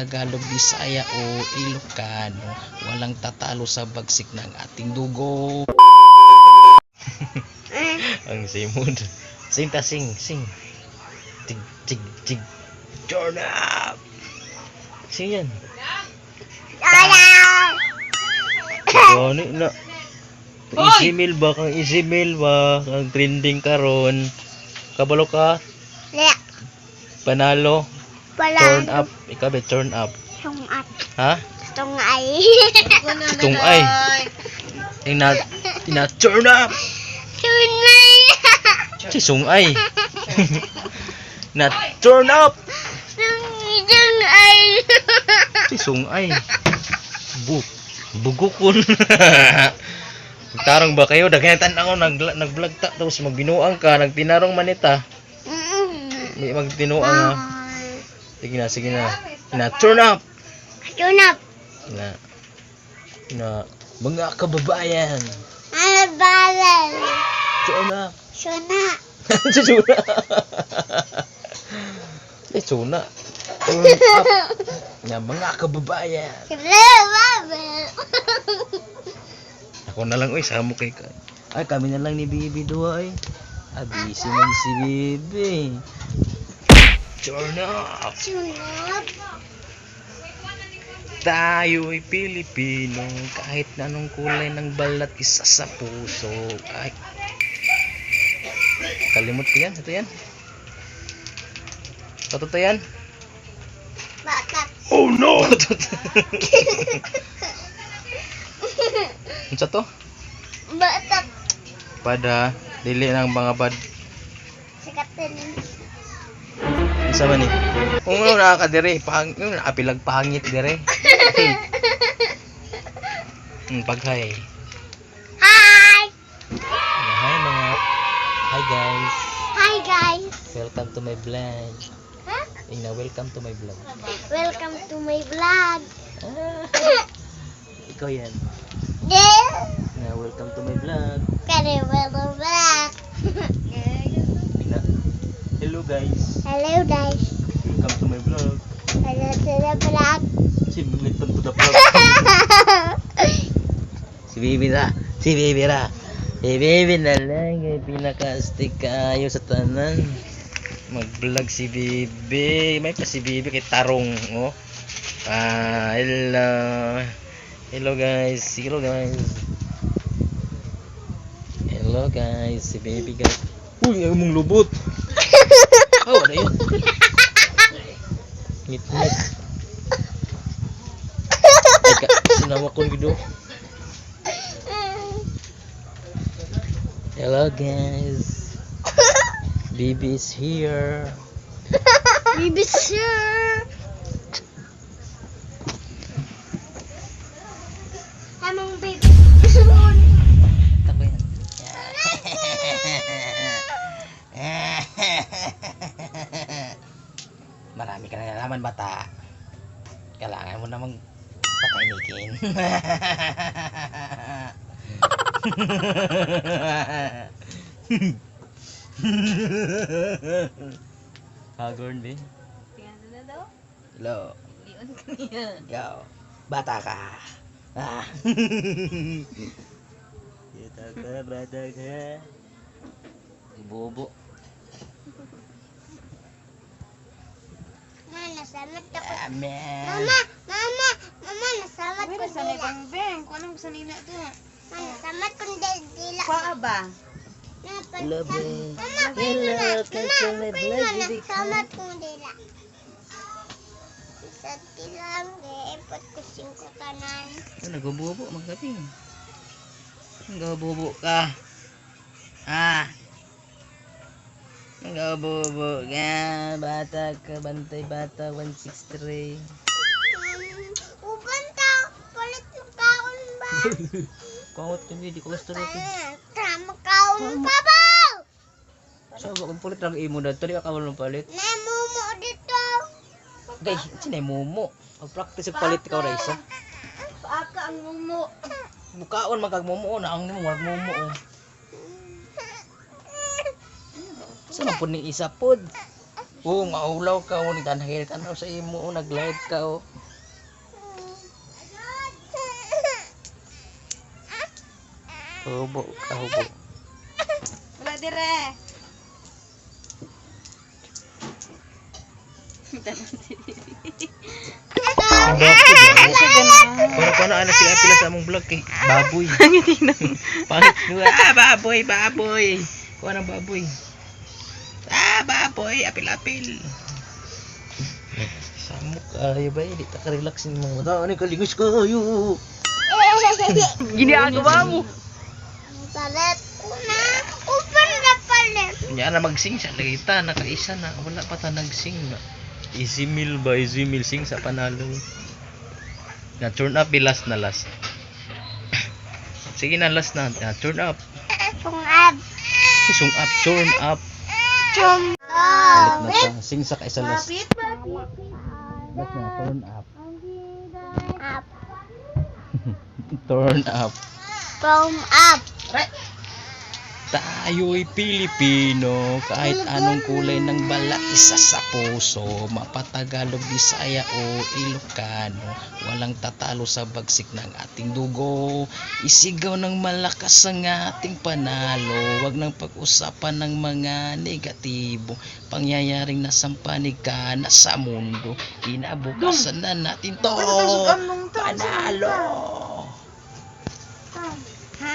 Tagalog, Bisaya o Ilocano, walang tatalo sa bagsik ng ating dugo. Ang simod. Sing ta, sing, sing. Tig, tig, tig. Turn up! Sing yan. Gani na. Isimil ba kang isimil ba kang trending karon? Kabalo ka? Le. Panalo. Wala. Turn up. Ikaw ba turn up? Tungat. Ha? Tungay. Tungay. Ina ina turn up. Tunay. Si sungay. Na turn up. Tungay. Si sungay. Bu bugukon. Tarong ba kayo? Daghan ako nag-vlog ta tapos magbinuang ka, nagtinarong manita. May magtinuang ha. Sige na, sige na. Na turn up. Turn up. Na na mga kababayan. Ano balal? Turn up. Suna. Suna. Eh, suna. Turn up. Na mga kababayan. Ako na lang, uy, sama kay ka. Ay, kami na lang ni Bibi duha, ay. Ah, busy man si Bibi. Turn up. Turn up. Tayo'y Pilipino, kahit na anong kulay ng balat, isa sa puso. Ay. Kalimot ko yan. Ito yan. Totoo yan? Bakat. Oh no! Unsa to? Batak. Pada dili ng mga bad. Sikatin. Unsa man ni? Kung ano na ka dire, pang yung nakapilag pangit dire. Paghay. Hi. Hi mga Hi guys. Hi guys. Welcome to my vlog. Huh? Ina, welcome to my vlog. Welcome to my vlog. Ah, ikaw yan. This Ina, welcome to my vlog. Kare welcome vlog. Ina, hello guys. Hello guys. Welcome to my vlog. Hello to the vlog. Si welcome to the vlog. Si Bibi na. Si Bibi ra. Si Bibi na lang ay pinaka-stick kaayo sa tanan. Mag-vlog si Bibi. May pa si Bibi kay Tarong, oh. Ah, hello. Hello guys. Hello guys. Hello guys, si Baby guys. Uy, ang mong lubot. Oh, ano yun? Ngit-ngit. Ay, ka, sinawa ko yung video. Hello guys. Bibi is here. Baby sir. Among baby. Tako yan. Marami ka na nalaman, bata. Kailangan mo namang patahimikin. Hagorn, be. Tingnan na daw. Hello. Lion ka niya. Go. Bata ka. Ah. Bata ka, bata ka. Bobo. Mama, nasamat ako. Amen. Mama, mama, mama, nasamat Wala ko sa may dila. pangbeng. Kung anong sa nina to. Mama, nasamat ko dila. Kuha ba? Love it. Mama, Hello, mama, welcome to my vlog, baby. nasamat ko dila. Sa tilang, ipot ko singko tanan. Ano, nagbububo, magkaping. Nagbububo ka. Ah. Nagbububo ka. Bata ka, bantay bata, 163. Uban ta, palit ng kaon ba? Kawat kami, di ko gusto rin. Tama kaon pa ba? So, kung pulit lang imo na, tuloy ka ng palit. Namumo dito. Guys, sinay mumo. Pag-practice og palit ikaw, Raisa. Paaka ang mumo. Mukaon magkag mumo na ang nimo wag mumo. Oh. Sa man pud ning isa pod. Oo, nga ulaw ka o, nagtanahil ka na sa imo, oh, nag-live ka o. Kahubo, kahubo. Wala dire. Ang baboy. Kuno kuno ana sila pila sa among vlog kay baboy. Pangit nila. Ah, baboy, baboy. Kuha ng baboy. Ah, baboy, apil apil. Samok ayo ba di ta ka-relax ni mga mata ani kaligos kayo. Ginagawa mo. Palit ko na. Open na palit. Nya na magsing sa lagita nakaisa na wala pa ta nagsing na. Easy meal ba, easy meal sing sa panalo. Na turn up bilas na last. Sige na last na, na turn up. Tung ab. Sung up, turn up. Tung Palit na ta. Sing sa kaisa last. Mapit, mapit. Last na turn up. Up. Turn up. Tung up. Tayo'y Pilipino, kahit anong kulay ng balat, isa sa puso. Mapatagalog, Bisaya o Ilocano, walang tatalo sa bagsik ng ating dugo. Isigaw ng malakas ang ating panalo, wag nang pag-usapan ng mga negatibo. Pangyayaring nasampanig ka na sa mundo, kinabukasan na natin to. Panalo!